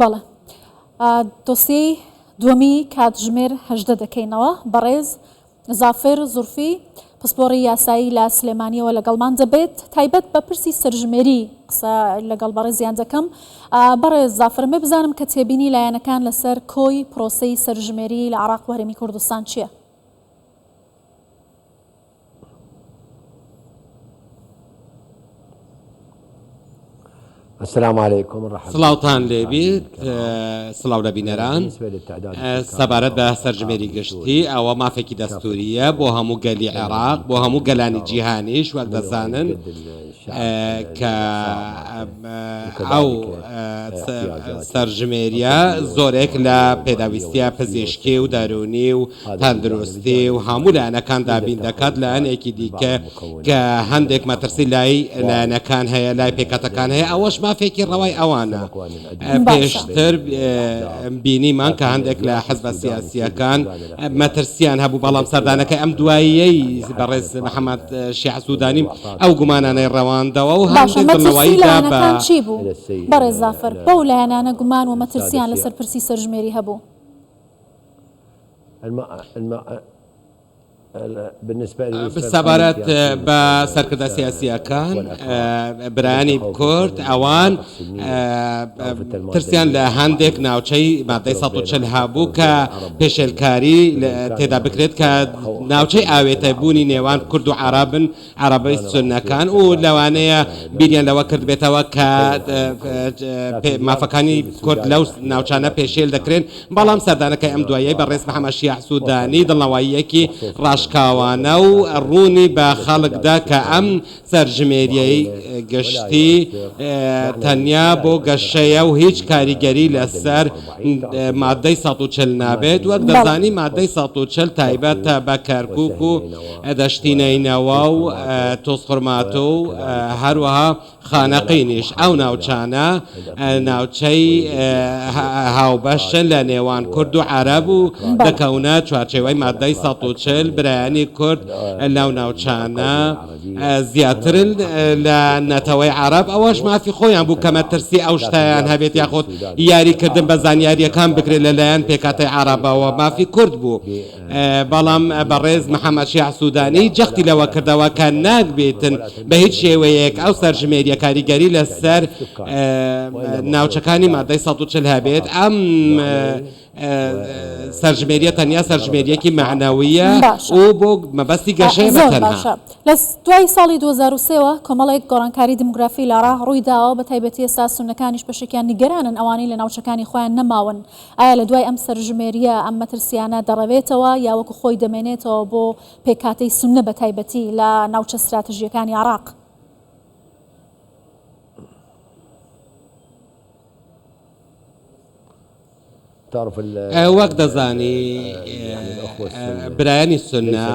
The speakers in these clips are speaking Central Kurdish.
بەڵێ دۆسیەی دووەمی کاتژمێر 18 دەکەینەوە. بەڕێز زافر زورفی پسپۆڕی یاسایی لە سلێمانیەوە لەگەڵمان دەبێت تایبەت بە پرسی سەرژمێری قسە لەگەڵ بەڕێزیان دەکەم. بەڕێز زافر ئەمەوێ بزانم کە تێبینی لایەنەکان لەسەر کۆی پرۆسەی سەرژمێری لە عێراق و هەرێمی کوردستان چییە؟ سڵاوتان لێبیت سڵاو لە بینەران سەبارەت بە سەرژمێری گشتی ئەوە مافێکی دەستوریە بۆ هەموو گەلی عێراق بۆ هەموو گەلانی جیهانیش وەک دەزانن کە ئەو سەرژمێریە زۆرێک لە پێداویستیە پزیشکی و دەروونی و تەندروستی و هەموو لایەنەکان دابین دەکات، لایەنێکی دیکە کە هەندێک مەترسی لای لایەنەکان هەیە، لای پێکهاتەکان هەیە، ئەوەش مافێکی ڕەوای ئەوانە. پێشتر بینیمان کە هەندێک لە حزبە سیاسییەکان مەترسییان هەبوو، بەڵام سەردانەکەی ئەم دواییەی بەڕێز محەمەد شیاع سوودانی ئەو گومانانەی ڕەواندەوە و باشە هەندێک مەترسی دڵنەوایی دا بە لایەنەکان چی بوو بەڕێز زافەر؟ بەو لایەنانە گومان و مەترسییان لەسەر پرسی سەرژمێری هەبوو؟ سەبارەت بە سەرکردە سیاسییەکان، برایانی کورد ئەوان ترسیان لە هەندێک ناوچەی مادەی 140 هەبوو کە پێشێلکاری تێدا بکرێت کە ناوچەی ئاوێتەبوونی نێوان کورد و عەرەبن عەرەبی سوننەکان و لەوانەیە بیریان لەوە کردبێتەوە کە مافەکانی کورد لەو ناوچانە پێشێل دەکرێن، بەڵام سەردانەکەی ئەم دواییەی بەڕێز محەمەد شیاع سودانی دڵنەواییەکی ڕاشکاوانە و ڕوونی بە خەڵک دا کە ئەم سەرژمێرییەی گشتی تەنیا بۆ گەشەیە و هیچ کاریگەری لەسەر ماددەی 140 نابێت، وەک دەزانی ماددەی 140 تایبەتە بە کەرکوک و دەشتی نەینەوا و توزخورماتوو و هەروەها خانەقینیش، ئەو ناوچانە ناوچەی هاوبەشن لە نێوان کورد و عەرەب و دەکەونە چوارچێوەی ماددەی 140، برایانی کورد لەو ناوچانە زیاترن لە نەتەوەی عەرەب، ئەوەش مافی خۆیان بوو کە مەترسی ئەو شتەیان هەبێت یاخود یاریکردن بە زانیارییەکان بکرێت لەلایەن پێکهاتەی عەرەبەوە مافی کورد بوو. بەڵام بەڕێز محەمەد شیاع سودانی جەختی لەوە کردەوە کە ناکبێتن بە هیچ شێوەیەک ئەو سەرژمێریە کاریگەری لەسەر ناوچەکانی مادەی 140 هەبێت، ئەم سەرژمێریە تەنیا سەرژمێریەکی مەعنەویە و بۆ مەبەستی گەشەیە بە زۆر تەنها. باشە. لە دوای ساڵی 2003 وە کۆمەڵێک گۆڕانکاری دیموگرافی لە عێراق ڕووی داوە، بە تایبەتی ئێستا سوننەکانیش بەشێکیان نیگەرانن ئەوانەی لە ناوچەکانی خۆیان نەماون ئایا لە دوای ئەم سەرژمێرییە ئەم مەترسییانە دەڕەوێتەوە یا وەکو خۆی دەمێنێتەوە بۆ پێکهاتەی سوننە بە تایبەتی لە ناوچە ستراتژییەکانی عێراق؟ وەک دەزانی برایانی سوننە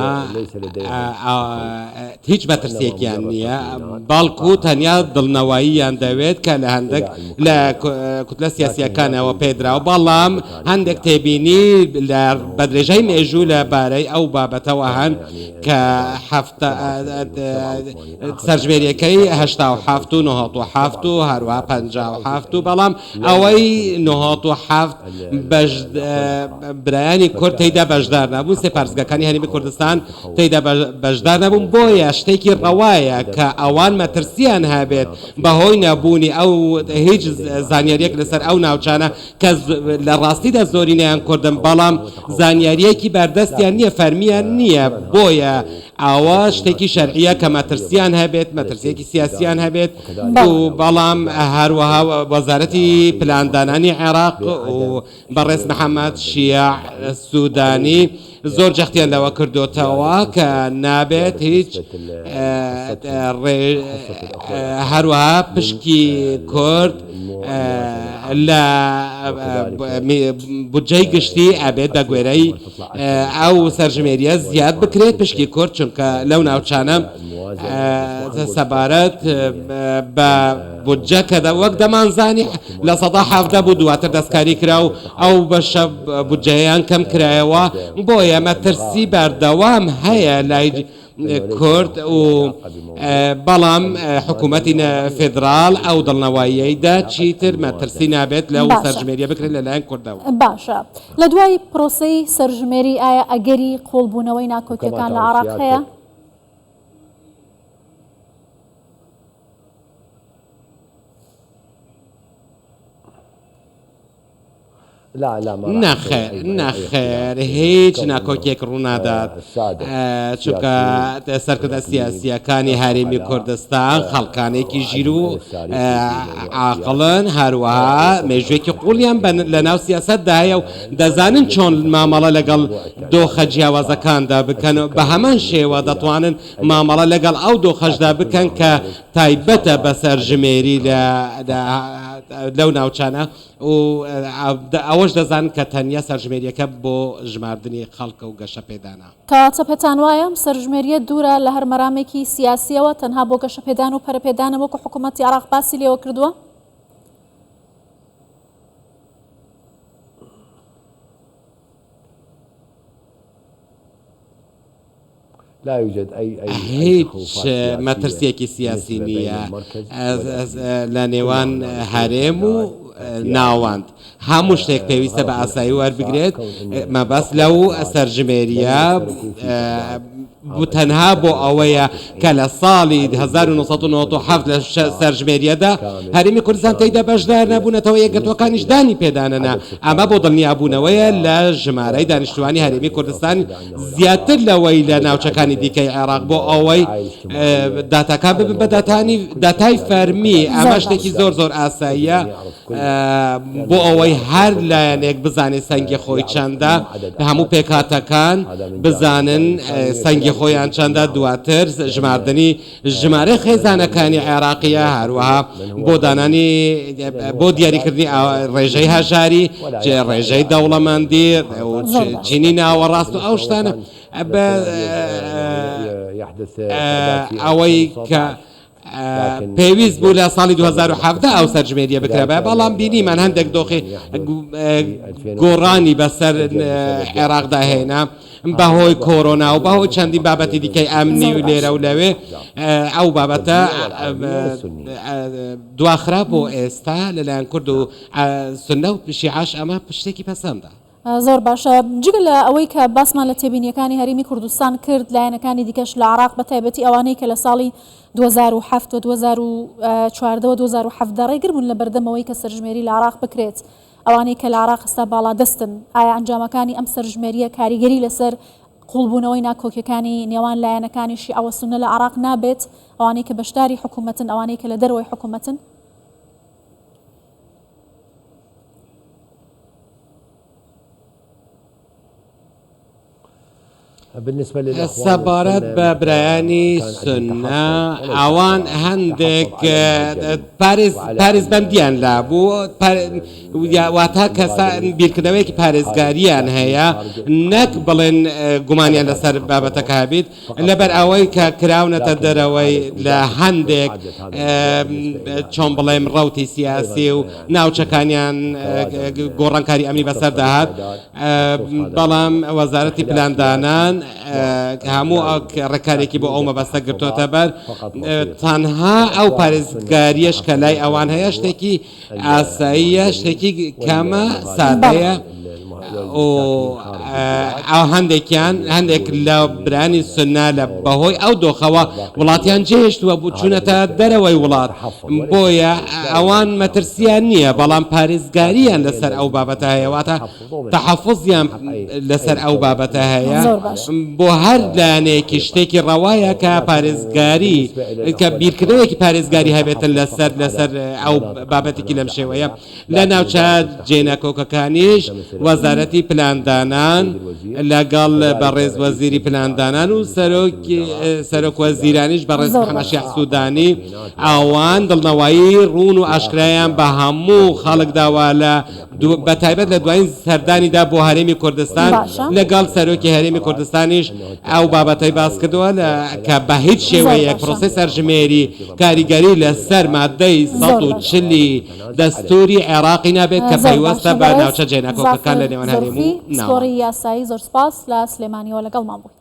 هیچ مەترسییەکیان نییە، بەڵکو تەنیا دڵنەواییان دەوێت کە لە هەندێک لە کوتلە سیاسییەکانەوە پێدراوە، بەڵام هەندێک تێبینی لە بەدرێژای مێژوو لە بارەی ئەو بابەتەوە هەن کە سەرژمێرییەکەی 87 و 97 و هەروەها 57 و بەڵام ئەوەی 97 برایانی کورد تێیدا بەشدار نەبوون، سێ پارێزگاکانی هەرێمی کوردستان تێیدا بەشدار نەبوون، بۆیە شتێکی ڕەوایە کە ئەوان مەترسییان هەبێت بەهۆی نەبوونی ئەو هیچ زانیارییەک لەسەر ئەو ناوچانە کە لە ڕاستیدا زۆرینەیان کوردن، بەڵام زانیارییەکی بەردەستیان نییە، فەرمییان نییە، بۆیە ئەوە شتێکی شەرعییە کە مەترسییان هەبێت، مەترسییەکی سیاسییان هەبێت و بەڵام هەروەها وەزارەتی پلاندانانی عێراق و بەڕێز محەمەد شیاع سودانی زۆر جەختیان لەوە کردۆتەوە کە نابێت هیچ هەروەها پشکی کورد لە بودجەی گشتی ئەبێت بە گوێرەی ئەو سەرژمێریە زیاد بکرێت پشکی کورد چونکە لەو ناوچانە سەبارەت بە بودجە کە وەک دەمانزانی 17% بوو دواتر دەستکاری کرا و ئەو بەشە بودجەیان کەم کرایەوە بۆیە مەترسی بەردەوام هەیە لای کورد و بەڵام حکوومەتی فیدراڵ ئەو دڵنەواییەی دا چیتر مەترسی نابێت لەو سەرژمێریە بکرێت لەلایەن کوردەوە. باشە لە دوای پرۆسەی سەرژمێری ئایا ئەگەری قووڵبوونەوەی ناکۆکیەکان لە عێراق هەیە؟ نەخێر نەخێر هیچ ناکۆکیەک ڕوونادات چونکە سەرکردە سیاسیەکانی هەرێمی کوردستان خەڵکانێکی ژیر و عاقڵن هەروەها مێژوێکی قوڵیان لە ناو سیاسەتدا هەیە و دەزانن چۆن مامەڵە لەگەڵ دۆخە جیاوازەکاندا بکەن و بە هەمان شێوە دەتوانن مامەڵە لەگەڵ ئەو دۆخەشدا بکەن کە تایبەتە بە سەرژمێری لەو ناوچانە و ئەوەش دەزانن کە تەنیا سەرژمێرییەکە بۆ ژماردنی خەڵکە و گەشەپێدانە. کەواتە پێتان وایە ئەم سەرژمێرییە دوورە لە هەر مەرامێکی سیاسییەوە، تەنها بۆ گەشەپێدان و پەرەپێدانە وەکو حکوومەتی عێراق باسی لێوە کردووە؟ هیچ مەترسیەکی سیاسی نییە لە نێوان هەرێم و ناوەند هەموو شتێک پێویستە بە ئاسایی وەربگرێت مەبەست لەو سەرژمێریە بوو تەنها بۆ ئەوەیە کە لە ساڵی 1997 لە سەرژمێریەدا هەرێمی کوردستان تێیدا بەشدار نەبوو نەتەوە یەکگرتووەکانیش دانی پێدانەنا ئەمە بۆ دڵنیابوونەوەیە لە ژمارەی دانیشتوانی هەرێمی کوردستان زیاتر لەوەی لە ناوچەکانی دیکەی عێراق بۆ ئەوەی داتاکان ببن بە داتانی داتای فەرمی ئەمە شتێکی زۆر زۆر ئاساییە بۆ ئەوەی هەر لایەنێک بزانێت سەنگی خۆی چەندە هەموو پێکهاتەکان بزانن سەنگی خۆیان چەندە دواتر ژماردنی ژمارەی خێزانەکانی عێراقیە هەروەها بۆ دانانی بۆ دیاریکردنی ڕێژەی هەژاری ڕێژەی دەوڵەمەندی چینی ناوەڕاست و ئەو شتانە ئەوەی کە پێویست بوو لە ساڵی 2017 ئەو سەرژمێریە بکرابایە، بەڵام بینیمان هەندێک دۆخی گۆڕانی بەسەر عێراقدا هێنا بەهۆی کۆرۆنا و بەهۆی چەندین بابەتی دیکەی ئەمنی و لێرە و لەوێ ئەو بابەتە دواخرا بۆ ئێستا لەلایەن کورد و سوننە و شیعەش ئەمە شتێکی پەسەندە. زۆر باشە جگە لە ئەوەی کە باسمان لە تێبینیەکانی هەرێمی کوردستان کرد لایەنەکانی دیکەش لە عراق بە تایبەتی ئەوانەی کە لە ساڵی 2007 و 2014 و 2017 ڕێگر بوون لە بەردەمەوەی کە سەرژمێری لە عراق بکرێت ئەوانەی کە لە عراق ئێستا باڵادەستن ئایا ئەنجامەکانی ئەم سەرژمێریە کاریگەری لەسەر قوڵبوونەوەی ناکۆکیەکانی نێوان لایەنەکانی شیعە و سوننە لە عراق نابێت ئەوانەی کە بەشداری حکوومەتن ئەوانەی کە لە دەرەوەی حکوومەتن؟ سەبارەت بە برایانی سوننە ئەوان هەندێک پارێزبەندیان لابوو واتە کەسان بیرکردنەوەیەکی پارێزگاریان هەیە نەک بڵێن گومانیان لەسەر بابەتەکە هەبیت لەبەر ئەوەی کە کراونەتە دەرەوەی لە هەندێک چۆن بڵێم ڕەوتی سیاسی و ناوچەکانیان گۆڕانکاری ئەمنی بەسەردا هات بەڵام وەزارەتی پلاندانان هەموو ڕێکارێکی بۆ ئەو مەبەستە گرتۆتە بەر تەنها ئەو پارێزگاریەش کە لای ئەوان هەیە شتێکی ئاساییە شتێکی کەمە سادەیە و ئەو هەندێکیان هەندێک لە برانی سنە لە بەهۆی ئەو دۆخەوە وڵاتیان جێهێشتووە بوو چوونەتە دەرەوەی وڵات بۆیە ئەوان مەترسیان نییە بەڵام پارێزگاریان لەسەر ئەو بابەتە هەیە واتە تەحەفوزیان لەسەر ئەو بابەتە هەیە بۆ هەر لایەنێکی شتێکی ڕەوایە کە پارێزگاری کە بیرکردنەوەیەکی پارێزگاری هەبێتن لەسەر لەسەر ئەو بابەتێکی لەم شێوەیە لە ناوچە جێناکۆکەکانیش وەزارەتی پلاندانان لەگەڵ بەڕێز وەزیری پلاندانان و سەرۆکی سەرۆک وەزیرانیش بەڕێز محەمەد شیاع سودانی ئەوان دڵنەوایی ڕوون و ئاشکرایان بە هەموو خەڵک داوە لە بە تایبەت لە دوایین سەردانیدا بۆ هەرێمی کوردستان لەگەڵ سەرۆکی هەرێمی کوردستانیش ئەو بابەتەی باس کردووە کە بە هیچ شێوەیەک پرۆسەی سەرژمێری کاریگەری لەسەر مادەی 140 دەستوری عێراقی نابێت کە پەیوەستە بە ناوچە جێناکۆکەکان لە نێوان هەرێم و ناوەند. یاسایی زۆر سپاس لە سلێمانیەوە لەگەڵمان بووی.